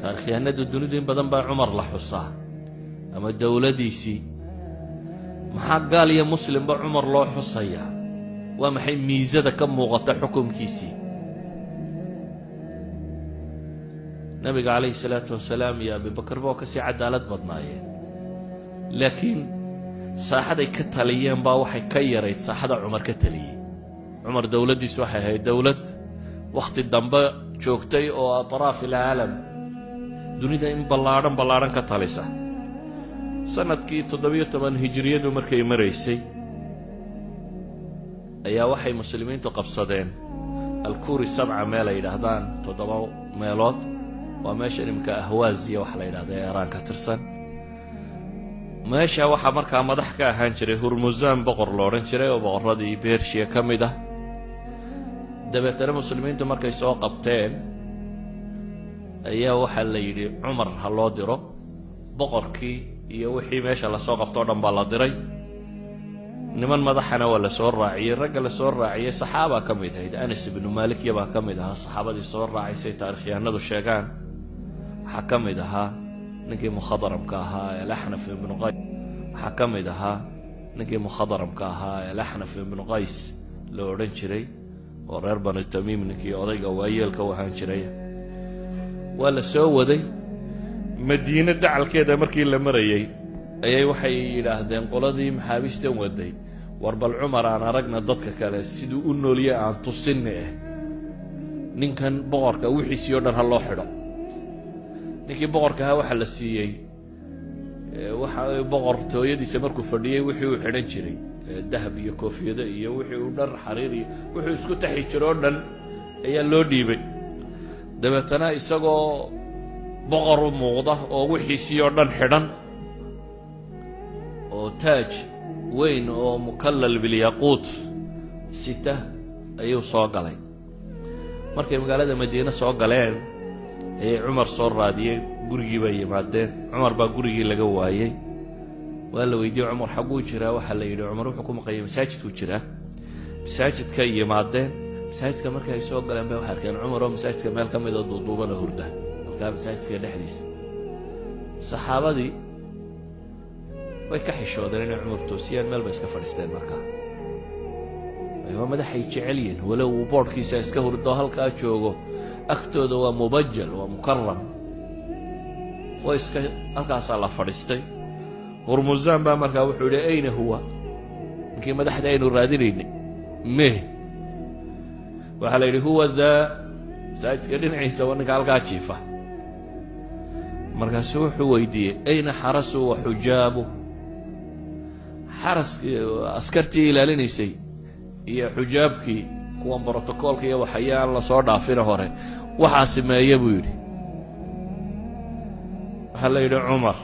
Taarikhyahanada dunidu in badan baa Cumar la xusaa ama dowladdiisii. Maxaa gaal iyo muslimba Cumar loo xusayaa? Waa maxay miisada ka muuqata xukunkiisii? Nabiga calayhi salaatu wasalaam iyo Abibakar ba oo kasii cadaalad badnaayeen, laakiin saaxaday ka taliyeen baa waxay ka yarayd saaxada Cumar ka taliyey. Cumar dowladdiisu waxay ahayd dowlad wakhti dambe joogtay oo atraaf ilcaalam, dunida in ballaadhan ballaadhan ka talisa. Sanadkii 17 hijiriyadu markay maraysay ayaa waxay muslimiintu qabsadeen Alkuri Sabca, meel ay yidhaahdaan 7 meelood. Waa meesha iminka Ahwaaziya waxa la yidhahda ee Eraan ka tirsan. Meesha waxaa markaa madax ka ahaan jiray Hurmusaan, boqor lo odhan jiray oo boqorradii Bershiya ka mid ah. Dabeetana muslimiintu markay soo qabteen ayaa waxaa la yidhi Cumar ha loo diro. Boqorkii iyo wixii meesha lasoo qabto o dhan baa la diray, niman madaxana waa lasoo raaciyey. Ragga lasoo raaciyey saxaabaa ka mid ahayd, Anas ibnu Maalikya baa ka mid ahaa saxaabadii soo raacaysay taarikhyahanadu sheegaan. Waxaa ka mid ahaa ninkii mukhadramka ahaa ee Alaxnaf ibnu Qays. Waxaa ka mid ahaa ninkii mukhadramka ahaa ee Alaxnaf ibnu Qays la odhan jiray oo reer Bani Tamiim, ninkii odayga waayeelka u ahaan jiray. Waa la soo waday. Madiine dacalkeeda markii la marayey ayay waxay yidhaahdeen qoladii maxaabiistan waday: "War bal Cumar aan aragna, dadka kale siduu u noolye aan tusinna eh, ninkan boqorka wixiisii o dhan ha loo xidho." Ninkii boqorka ahaa waxaa la siiyey waxa boqortooyadiisa markuu fadhiyey wixii uu xidhan jiray, dahab iyo koofiyado iyo wixii uu dhar xariir iyo wuxuu isku taxi jiro o dhan ayaa loo dhiibay. Dabeetana isagoo boqor u muuqda oo wixiisii oo dhan xidhan oo taaj weyn oo mukallal bilyaquut sita ayuu soo galay. Markay magaalada Madiine soo galeen ayay Cumar soo raadiyeen. Gurigii bay yimaadeen, Cumar baa gurigii laga waayey. Waa la weydiiyey: "Cumar xagguu jiraa?" Waxaa la yidhi: "Cumar wuxuu ku maqanyay masaajidkuu jiraa." Masaajidkay yimaadeen. Masaajidka markii ay soo galeen bay waxay arkeen Cumar oo masaajidka meel ka mida duuduubana hurda, halkaa masaajidka dhexdiisa. Saxaabadii way ka xishoodeen inay Cumar toosiyaan, meel bay iska fadhiisteen. Markaa waa madaxay jecel yihin, walow uu boodhkiisa iska hurdo halkaa joogo, agtooda waa mubajal, waa mukaram. Way iska halkaasaa la fadhiistay. Hurmusaan baa markaa wuxuu yidhi: "Ayna huwa? Ninkii madaxda aynu raadinaynay meh?" Waxaa la yidhi: "Huwa daa, masaajidka dhinaciisa waa ninka halkaa jiifa." Markaasuu wuxuu weydiiyey: "Ayna xarasu wa xujaabu?" Xaraskii, askartii ilaalinaysay, iyo xujaabkii, kuwan brotocoolka iyo waxayaan lasoo dhaafina hore, waxaa simeeya buu yidhi. Waxaa la yidhi: "Cumar."